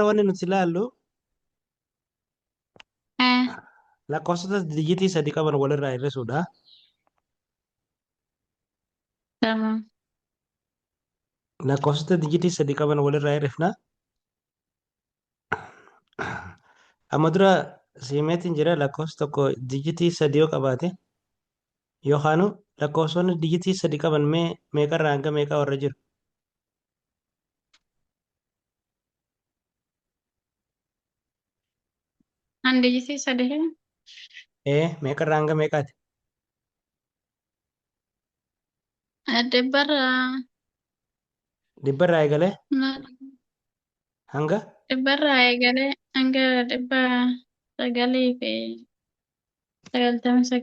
Wanni nuti ilaallu Eh, lakkoofsota dijitii sadi qaban walirraa hir'isuudha. Tamam. Lakkoofsota dijitii sadi qaban walirraa hir'ifna. Amma dura siimeetiin jira lakkoofsi tokko dijitii sadi yoo qabaate yookaanu lakkoofsonni dijitii sadi qaban mee meeqarraa hanga meeqaa warra jiru? An dijitii sadii. Ee, meeqarraa hanga meeqaati? Dhibbarraa. Dhibbarraa eegalee hanga Dhibbarraa eegalee hanga 999.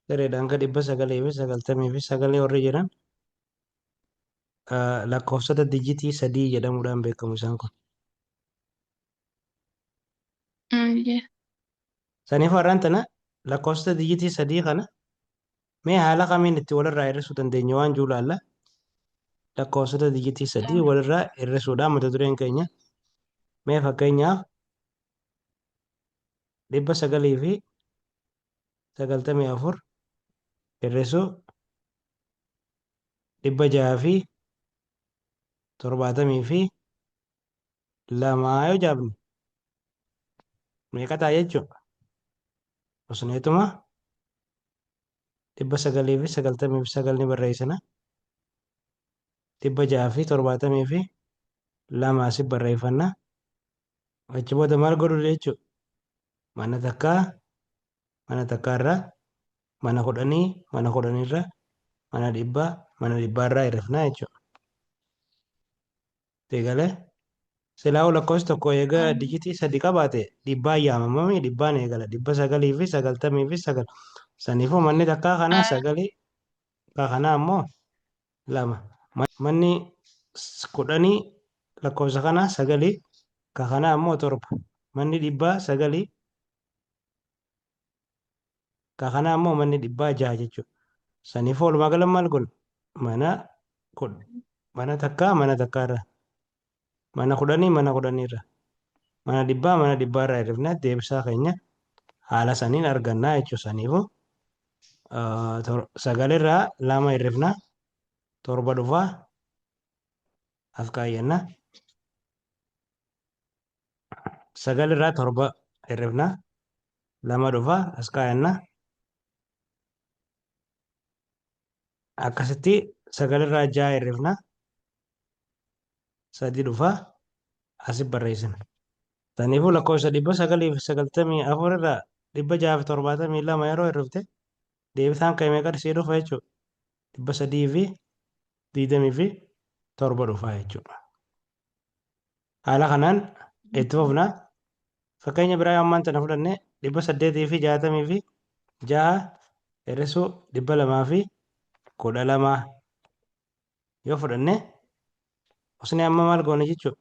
Sirriidha, hanga 999 warri jiran lakkoofsota dijitii sadii jedhamuudhaan beekamu isaan kun. Saniif har'aan tana lakkoofsota dijitii sadii kana mee haala kamiin itti walirraa hir'isuu dandeenya waan jiru laalla. Lakkoofsota dijitii sadii walirraa hir'isuudha mata dureen keenya. Mee fakkeenyaaf 994 hir'isuu 672 yoo jaabne meeqa ta'a jechuudha. Osneetuma 999 ni barreessina. 672 asi barreeffanna. Achi booda maal godhu jechuudha. Mana takkaa mana takkaarraa mana kudhanii mana kudhaniirra mana dhibbaa mana dhibbaarraa hir'ifna jechuudha. Eegalee silaa lakkoofsi tokko eega dijitii sadi qabaate dhibbaan yaamamame dhibbaan eegala 999. Saniifuu manni takkaa kanaa sagalii kanaa ammoo lama. Manni kudhanii lakkoofsa kanaa sagalii ka kanaa ammoo torba. Manni dhibbaa sagalii ka kanaa ammoo manni dhibbaa jaha jechuudha. Saniifuu walumaa gala maal godhu? Mana mana takkaa mana takkaarra mana kudhanii mana kudhaniirra mana dhibbaa mana dhibbaarraa hir'ifne deebisaa keenya haala saniin argannaa jechuudha. Saniifuu sagalirraa lama hir'ifna torba dhufaa as kaayyanna. Sagalirraa torba hir'ifna lama dhufaa as kaayyanna. Akkasitti sagalirraa ja'a hir'ifna sadi dhufaa asi barreessina. Saniifuu lakkoofsa 994 irraa 672 yeroo hir'ifte deebisaan kee meeqa sii dhufa jechuudha. 327 dhufa jechuudha. Haala kanaan itti fufna. Fakkeenya biraa yoo ammaan tana fudhanne 866 hir'isuu 212 yoo fudhanne osnee amma maal goone jechuudha.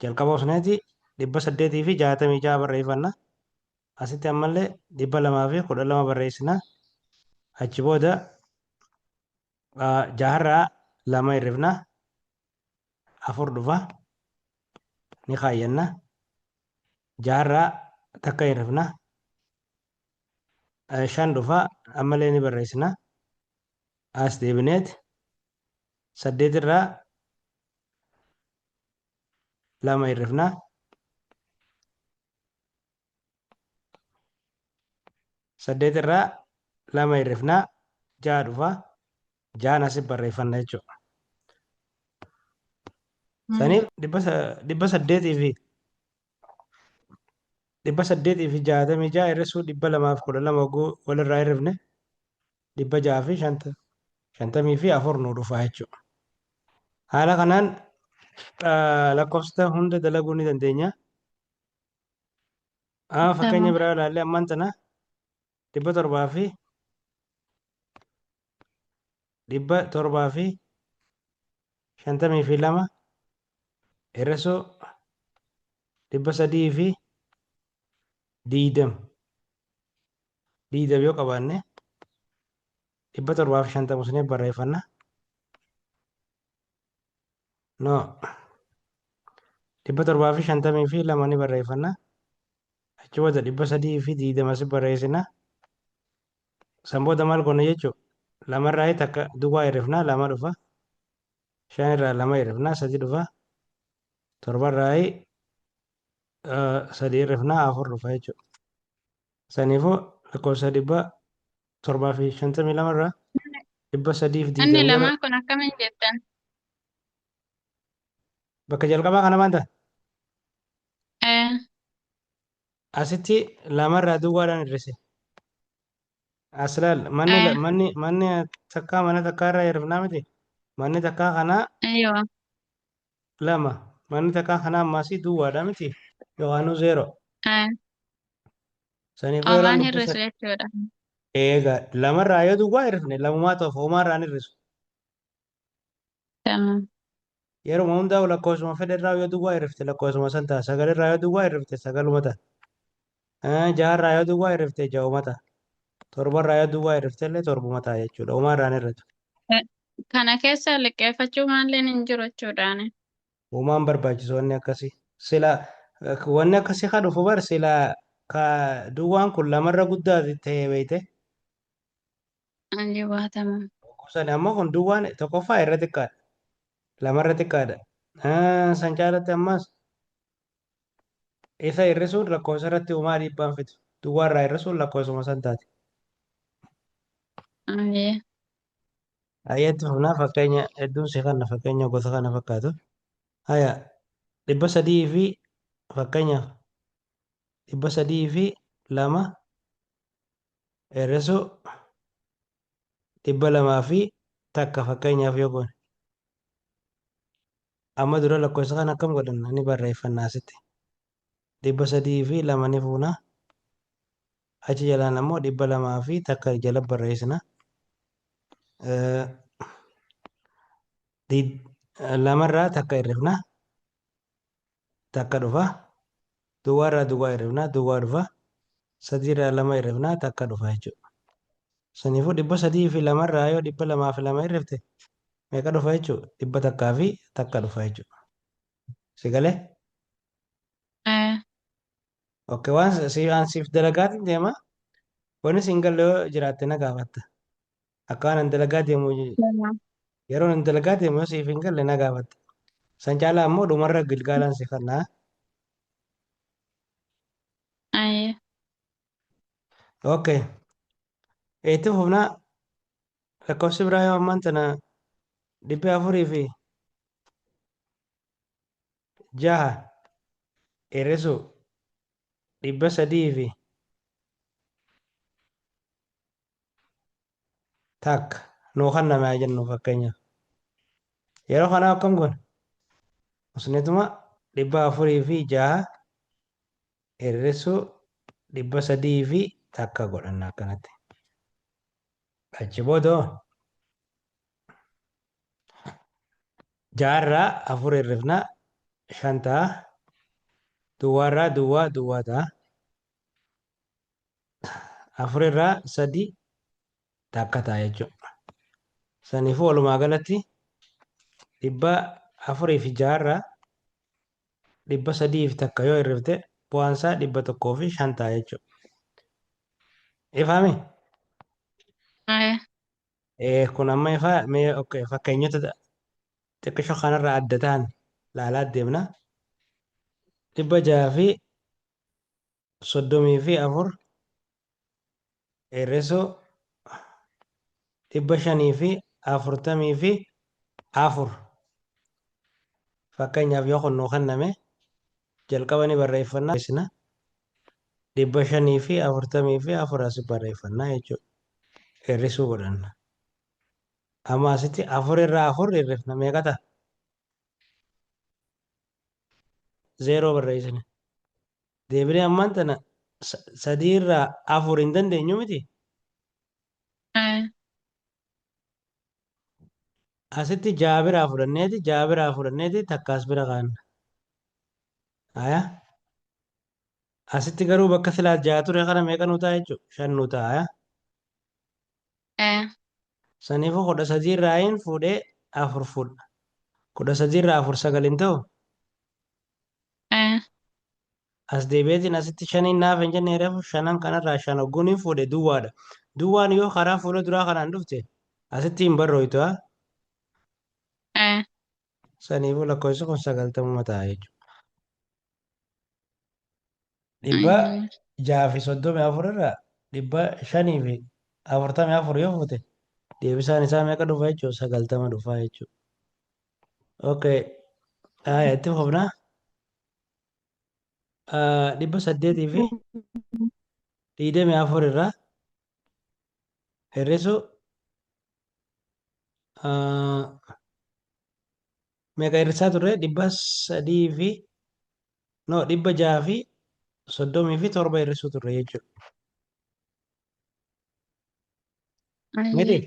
Jalqaba osneeti 866 barreeffanna. Asitti ammallee 212 barreessina. Achi booda jaharraa lama hir'ifna. Afur dhufa. Ni kaayyanna. Jaharraa takka hir'ifna. Shan dhufa. Ammallee ni barreessina. As deebineet saddeet irraa lama hir'ifna. Saddeet irraa lama hir'ifna. Ja'a dhufa. Ja'an asi barreeffanna jechuudha. Saniif 866 hir'isuu 212 hogguu walirraa hir'ifne 654 nu dhufa jechuudha. Haala kanaan lakkoofsota hunda dalaguu ni dandeenya. Amma fakkeenya biraa ilaallee ammaan tana 752 hir'isuu 320 20 yoo qabaanne 750 usnee barreeffanna. No. 752 ni barreeffanna. Achi booda 320 si barreessina. San booda maal goona jechuudha? Lamarraa takka duwwaa hir'ifna, lama dhufa. Shanirraa lama hir'ifna, sadi dhufa. Torbarraa sadi hir'ifna, afur dhufa jechuudha. Saniifuu lakkoofsa 752 irraa dhibba sadiif Inni diidama yeroo lamaa kun akkamiin jettan? Bakka jalqabaa kana maanta Eh, asitti lamarraa duwwaadhaan hir'ise. As laal, manni eh, manni takkaa mana takkaa irraa hir'ifnaa miti. Manni takkaa kanaa Aywa. lama. Manni takkaa kanaa ammaasii duwwaadha miti. Yookaanuu zeero. Eh, Saniifuu yeroon Omaan dhibba hir'isu sadi. jechuudha. Egaa lamarraa yoo duwwaa hir'ifne lamumaa ta'uuf homaarraan hir'isu. Tamam. Yeroo hundaa lakkoofsuma fedhe irraa yoo duwwaa hir'ifte lakkoofsuma san ta'a. Sagalirraa yoo duwwaa hir'ifte sagaluma ta'a. Jaharraa yoo duwwaa hir'ifte ja'uma ta'a. Torbarraa yoo duwwaa hir'ifte illee torbuma ta'a jechuudha. Homaarraan hir'atu. Eh, Kana keessa liqeeffachuu maalleen hin jiru jechuudhaani. Homaan barbaachisu wanni akkasii. Sila wanni akkasii ka dhufu bar sila ka duwwaan kun lamarra guddaa ta'e beeyte. Aywa, tamam. Kuusan ammoo kun duwwaan tokkoffaa irra xiqqaadha. Lamarra xiqqaadha. San caalatti ammas isa hir'isuun lakkoofsa irratti homaa dhiibbaan fidu. Duwwaarraa hir'isuun lakkoofsuma san taate. Ayyee. Ayyaatti fufnaa, fakkeenya hedduun si kanna, fakkeenya gosa kana fakkaatu. Haya, 300 fi fakkeenyaaf 302 hir'isuu 201 fakkeenyaaf yoo goone. Amma dura lakkoofsa kana akkam godhanna? Ni barreeffanna asitti. 302 ni fuuna. Achi jalaan ammoo 201 jala barreessina. Lamarraa takka hir'ifna. Takka dhufa. Duwwaarraa duwwaa hir'ifna. Duwwaa dhufa. Sadiirraa lama hir'ifna. Takka dhufa jechuudha. Saniifuu 302rraa yoo 202 hir'ifte meeqa dhufa jechuudha? 101 dhufa jechuudha. Si galee? Eh, Okay, waan si aan siif dalagaatiin deema. Wanni siin galle yoo jiraatte na gaafatta. Akka waan an dalagaa deemu Tamam. yeroo an dalagaa deemu yoo siif hin galle na gaafatta. San caalaa ammoo dhumarra gilgaalaan si kannaa. Ayyee. Okay. Itti fufnaa, lakkoofsi biraa yoo ammaan tana 406 hir'isuu 301 nuu kenname haa jennu fakkeenyaaf. Yeroo kanaa akkam goona? Usneetuma 406 hir'isuu 301 godhanna akkanatti. Achi booda jaharraa afur hir'ifna, shan ta'a. Duwwaarraa duwwaa duwwaa ta'a. Afurirraa sadi takka ta'a jechuudha. Saniifuu walumaa galatti 406rraa 301 yoo hir'ifte bu'aan isaa 105 ta'a jechuudha. Ifaami? Eh, Kun amma ifaa mee okay, fakkeenyota xiqqishoo kanarraa adda ta'an laalaa deemna. 634 hir'isuu 544 fakkeenyaaf yoo kun nuu kenname, jalqaba ni barreeffannaa. 544 asi barreeffannaa jechuudha. Hir'isuu godhanna. Amma asitti afur irraa afur hir'ifna, meeqa ta'a? Zeeroo barreessine. Deebinee ammaan tana sadii irraa afur hin dandeenyu miti. Eh, Asitti ja'a biraa fudhanneeti takkaas bira kaanna. Haya. Asitti garuu bakka silaa ja'a ture kana meeqa nuu ta'a jechuudha? Shan nuu ta'a. Haya. Eh, Saniifuu 13 irraa hin fuudhee afur fuudha. 13 irraa afur sagal hin ta'u? As deebi'eetiin asitti shaniin naaf hin jenne reefu shanan kanarraa shan hogguun hin fuudhe duwwaadha. Duwwaan yoo karaa fuula duraa kanaan dhufte asitti hin barrooytu haa. Eh. Saniifuu lakkoofsi kun 90 ta'a jechuudha. Dhibba Ayyee. jaha fi soddomii afur irraa 544 yoo fuute deebisaan isaa meeqa dhufa jechuudha? 90 dhufa jechuudha. Okay. Haa itti fufnaa. 824 irraa hir'isu meeqa hir'isaa turre? Dhibba sadii fi no 637 hir'isuu turre jechuudha. Ayyee. Miti?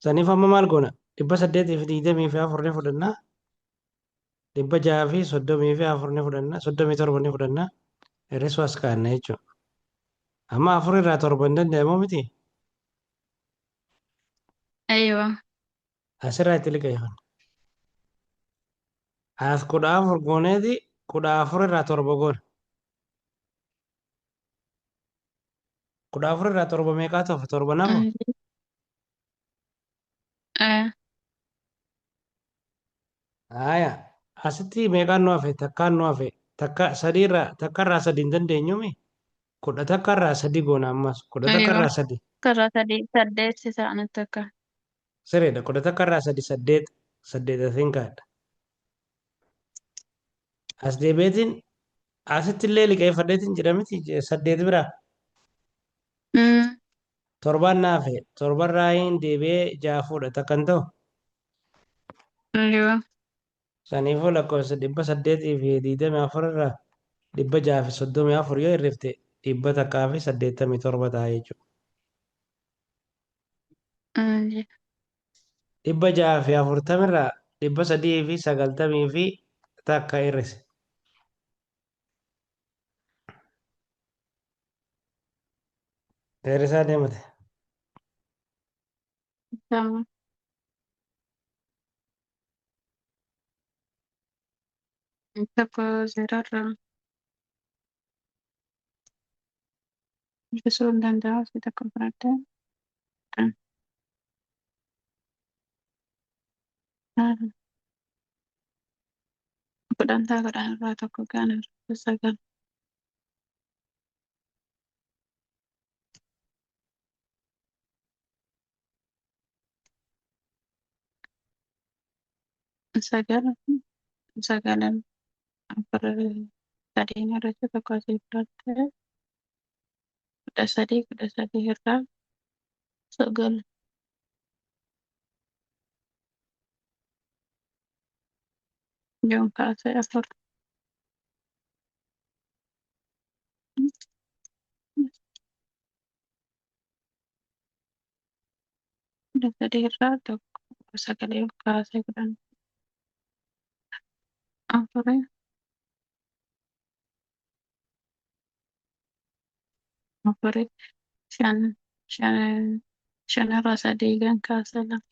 Saniif amma maal goona? 824 ni fudhanna. 634 ni fudhanna. 37 ni fudhanna. Hir'isuu as kaa'anna jechuudha. Amma afur irraa torba hin danda'amu miti? Aywa. Asirraa itti liqeeffanna. As 14 gooneeti 14 irraa torba goona. 14 irraa torba meeqaa tofa? Torba nafu? Ayyee. Eh. Haaya. Asitti meeqaan nu hafe? Takkaan nu hafe. Takka sadii irraa takka irraa sadi hin dandeenyumi? 11 irraa sadi goona ammas. 11 Aywa. irraa sadi. Karaa sadii saddeet isaanitti akka. Sirriidha. 11 irraa sadi saddeet. Saddeet asiin kaadha. As deebi'eetiin asitti illee liqeeffadheetiin jira miti saddeet biraa. Mm. Torbaan na hafe. Torbarraa hin deebi'ee ja'a fuudha takka hin ta'u. Aywa. Saniifuu lakkoofsa 824 irraa 634 yoo hir'ifte 187 ta'a jechuudha. Ayyee. 640 irraa 391 hir'ise. Hir'isaa deemate. Tamam. Tokko zeerarraa hir'isuu hin danda'u. Asii tokko fudhadhee. Kudhan. Kudhan ta'a kudhan irraa tokko gaan irraa sagal. Sagal sagal afur sadiin irratti tokko asii fudhadhee 13 13 irraa sagal. Yoon kaasee afur. 13 irraa tokko sagal yoon kaasee kudhan afur afur shan shan shan irraa sadii gan kaasee lama.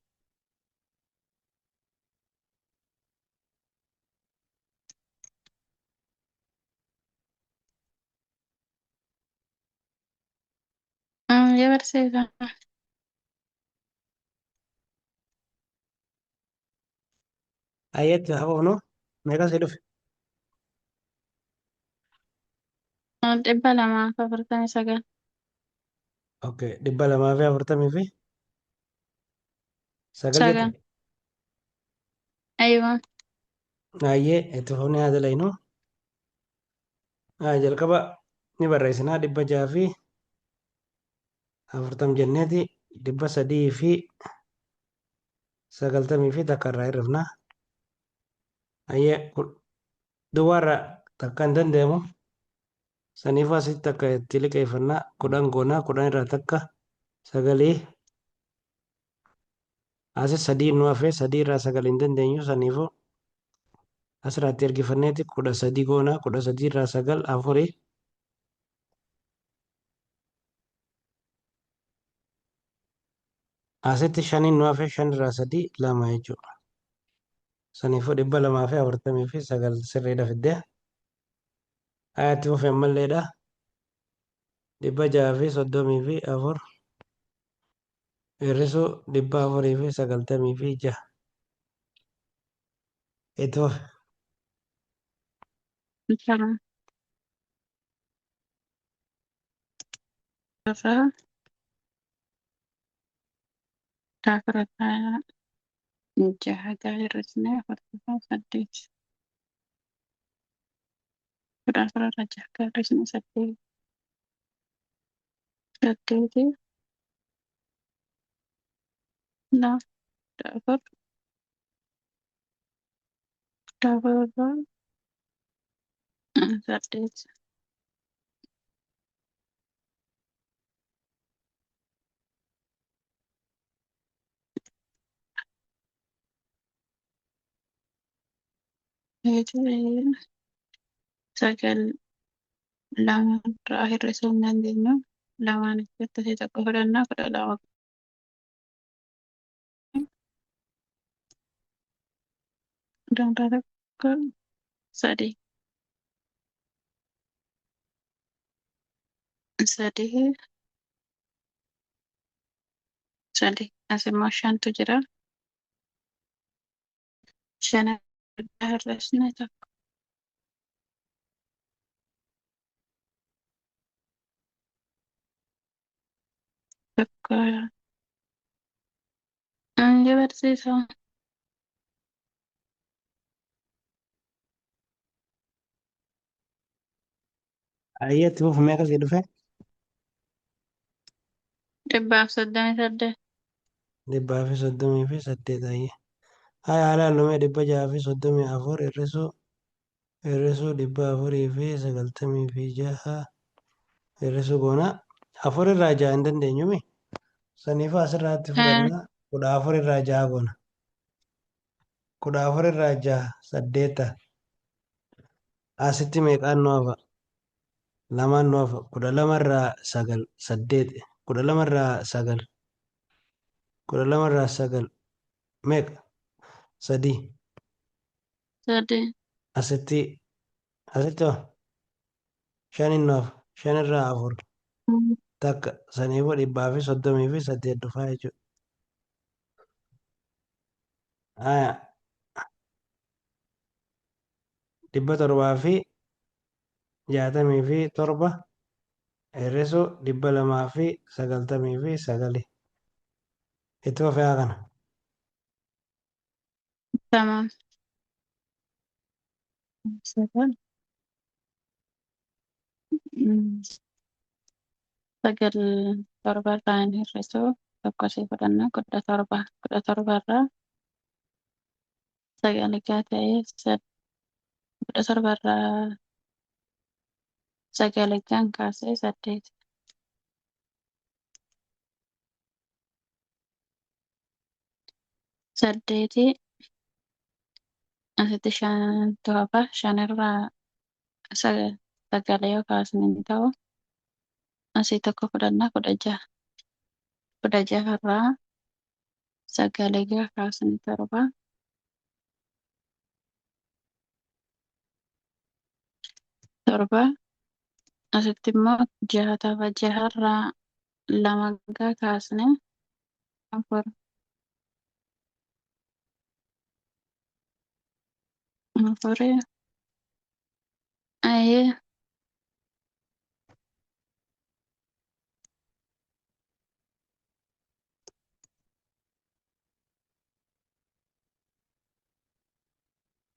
Ya barsiisa. Ayyeetti hafuufnu meeqa si dhufe? 249. Okay. 249 Sagal. jette. Aywa. Ayyee itti fufnee haa dalaynu. Jalqaba ni barreessinaa 640 jenneeti 391 irraa hir'ifna. Ayyee duwwaarraa takka hin danda'amu. Saniifuu asitti takka itti liqeeffannaa 10 goonaa 10 irraa takka sagalii. Asis sadii nu hafe sadii irraa sagal hin dandeenyu saniifuu asirratti ergifanneeti 13 goonaa 13 irraa sagal afurii. Asitti shaniin nu hafe shan irraa sadii lama jechuudha. Saniifuu 249 sirriidha fiddee. Ayatti fufe ammalleedha. 634 hir'isuu 496. Itti fufe. Lama irraa afur irraa jaha gahaa hir'isnee afur irraa saddeet. 14 irraa jaha gahaa hir'isnee saddeet. Saddeeti lama 14 14 irraa saddeet. Sagal lama irraa hir'isuu hin dandeenyu. Lamaan asitti tokko fudhannaa 12. Dandaa tokko sadii. Sadii sadii. As immoo shantu jira. Shan irraa hir'isne tokko. Tokko. Ni barsiisa. Ayyee itti fufe meeqa sii dhufe? 138. 138 ayyee. Haya haala lumee 634 hir'isuu 496 hir'isuu goona. Afur irraa jaha hin dandeenyumi. Saniifuu asirraatti fudhanna 14 irraa jaha goona. 14 irraa jaha saddeeta. Asitti meeqaan nu hafa? Lamaan nu hafa. 12 irraa sagal saddeet. 12 irraa sagal. 12 irraa sagal meeqa? Sadii. Sadii. Asitti hoo? Shanin nu hafa. Shan irraa afur. Takka. Saniifuu 138 dhufaa jechuudha. Haya. 767 hir'isuu 299. Itti fufee haa kana. Tamam. Sagal. Sagal torba irraa hin hir'isu. Tokko asii fudhannaa 17. 17 irraa sagal egaa ta'ee 17 irraa sagal egaan kaasee saddeet. Saddeeti asitti shantu hafa. Shan irraa sagal yoo kaasne hin ta'u. Asii tokko fudhannaa 16. 16 irraa sagal egaa kaasne torba. Torba asitti immoo jaha tafa. Jaha irraa lama egaa kaasne afur. Afuri. Ayyee.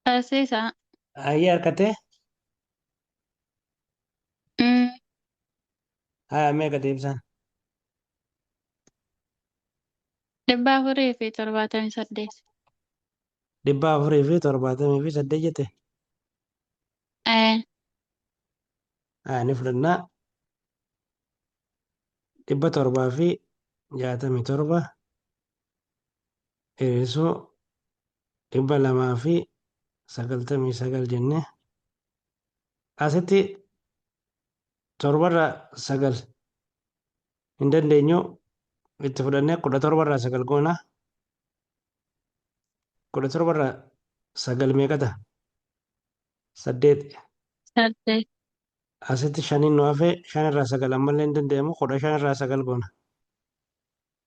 Barsiisa. Ayyee harkatee? Haya meeqa deebisaan? 478. 478 jette? Ee. Haya ni fudhannaa. 767 hir'isuu 299 jenne. Asitti torbarraa sagal hin dandeenyu itti fudhannee 17 irraa sagal goona. 17 irraa sagal meeqa ta'a? Saddeet. Saddeet. Asitti shaniin nu hafe shan irraa sagal ammallee hin danda'amu 15 irraa sagal goona.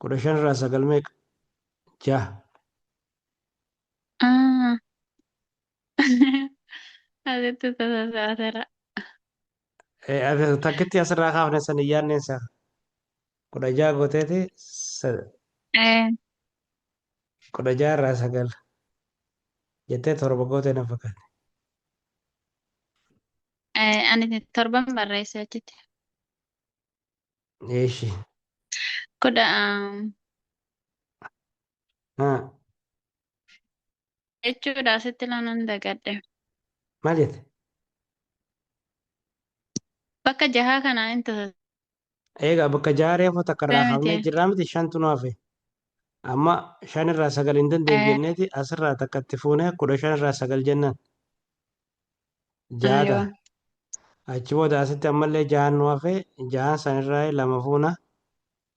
15 irraa sagal meeqa? Jaha. Ah. Asitti tasaasaateera. Takkitti asirraa kaafne san hin yaadneen isaa. 16 gooteeti 16 irraa sagal jettee torba gootee na fakkaate. Ani torban barreesse achitti. Eeshi. Kudha jechuudha asitti lamaan dagadhe. Maal jette? Bakka jahaa kana hin Egaa bakka jaha reefu takka irraa tasaasee miti. kaafnee jirraa miti shantu nu hafe. Amma shan irraa sagal hin dandeenyu jenneeti asirraa takka itti fuunee 15 irraa sagal jennaan. Jaha ta'a. Aywa. Achi booda asitti ammallee jahaan nu hafe jahaan sanirraa lama fuuna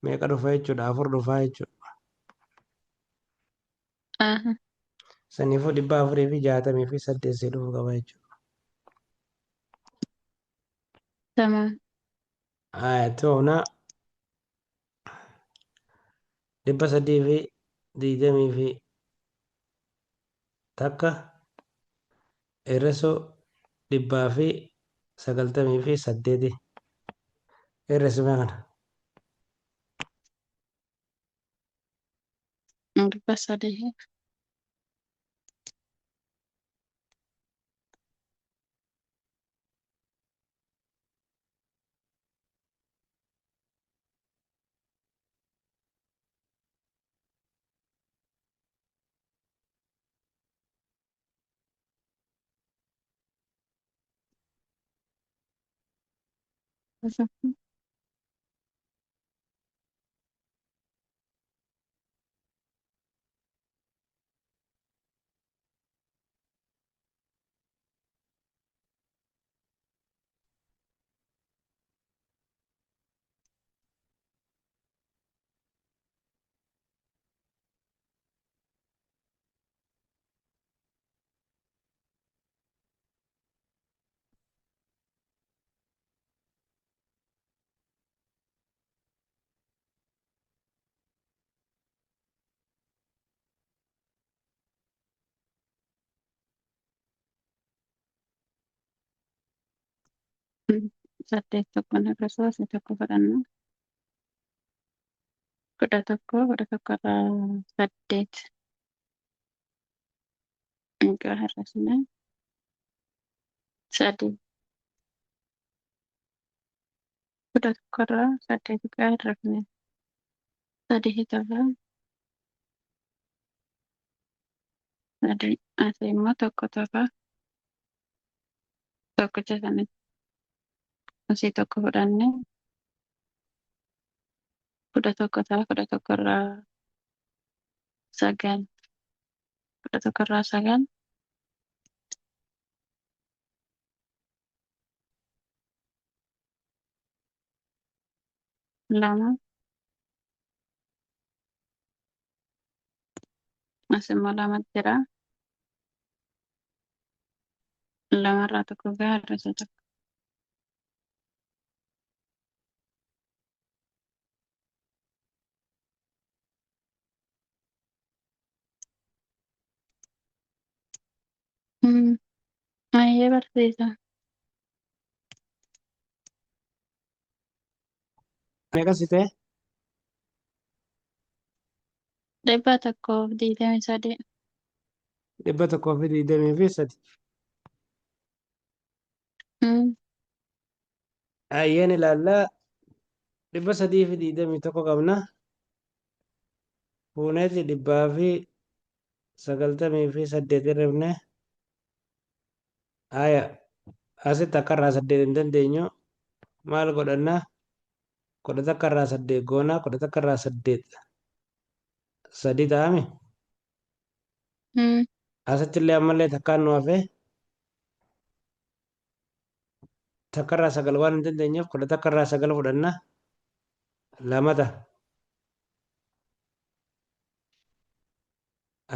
meeqa dhufa jechuudha afur dhufaa jechuudha. Aha. Saniifuu 468 sii dhufu qaba jechuudha. Tamam. Itti fufnaa 321 hir'isuu 198 hir'isuu kana. 300. Saddeet tokkoon hir'isuu asii tokko fudhanna. 11 11 irraa saddeet egaa hir'isne sadii. 11 irraa saddeet egaa hir'ifne sadii ta'a. Sadii asii immoo tokko ta'a. Tokkicha sanatti asii tokko fudhanne 11 ta'a. 11 irraa sagal 11 irraa sagal lama as immoo lama jira. Lamarraa tokko gahaa hir'isa tokko. Ayyee barsiisa. Meeqa si ta'e? 123. 123. Ayyeen ilaallaa 321 qabna. Fuuneeti 198 hir'ifne. Haya asitti akka irraa saddeet hin dandeenyu maal godhanna? 11 irraa saddeet goona 11 irraa saddeet sadi ta'ame. Asitti illee ammallee takkaan nu hafe takka irraa sagal waan hin dandeenyeef 11 irraa sagal fudhanna lama ta'a.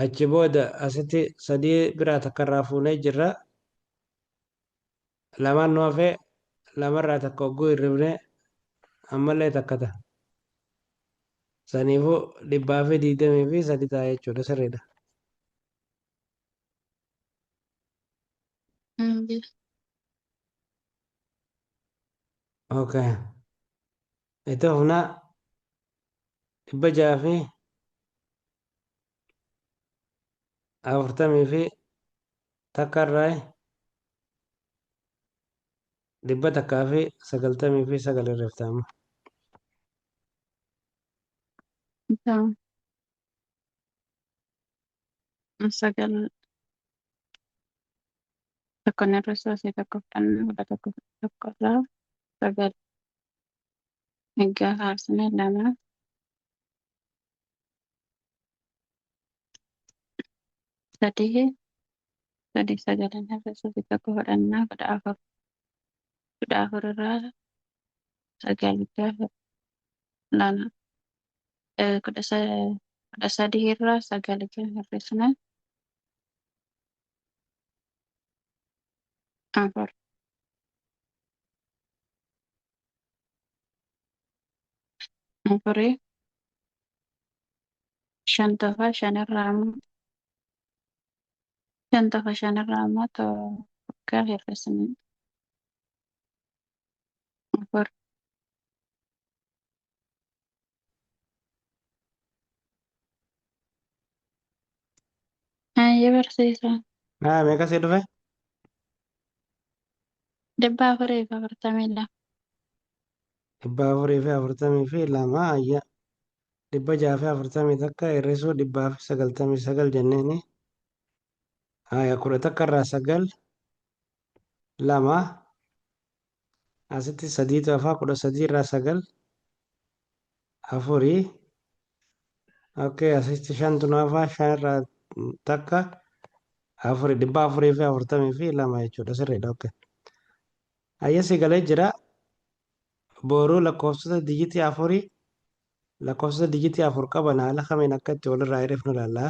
Achi booda asitti sadii biraa takka irraa fuunee jirra. Lamaan nu hafe Lamarraa takka hogguu hirrifne ammallee takka ta'a. Saniifuu 123 ta'a jechuudha sirriidha. Okay. Itti fufnaa 641 irraa 199 hirrifta amma. Ta'u. Sagal tokko irra asii tokko fudhanna 11 tokko irraa sagal egaa kaasne lama sadii sadii sagalan irra asii tokko fudhannaa 14 14 irraa sagal gaafa lama 13 irraa sagal gaafa hir'isne afur. Afurii shan tafa shanirraa immoo shan tafa shanirraa immoo tokko hir'isne afur. Ayyee barsiisa. Haa meeqa sii dhufe? 442. 442 ayya. 641 hir'isuu 199 jenneeni. Haya 11 irraa sagal lama asitti sadiitu hafaa 13 irraa sagal afurii. Okay asitti shantu nu hafaa shan irraa takka afuri 442 jechuudha sirriidha. Okay. Ayya si galee jira. Booruu lakkoofsota dijitii afurii lakkoofsota dijitii afur qaban haala kamiin akka itti walirraa hir'ifnu ilaalla.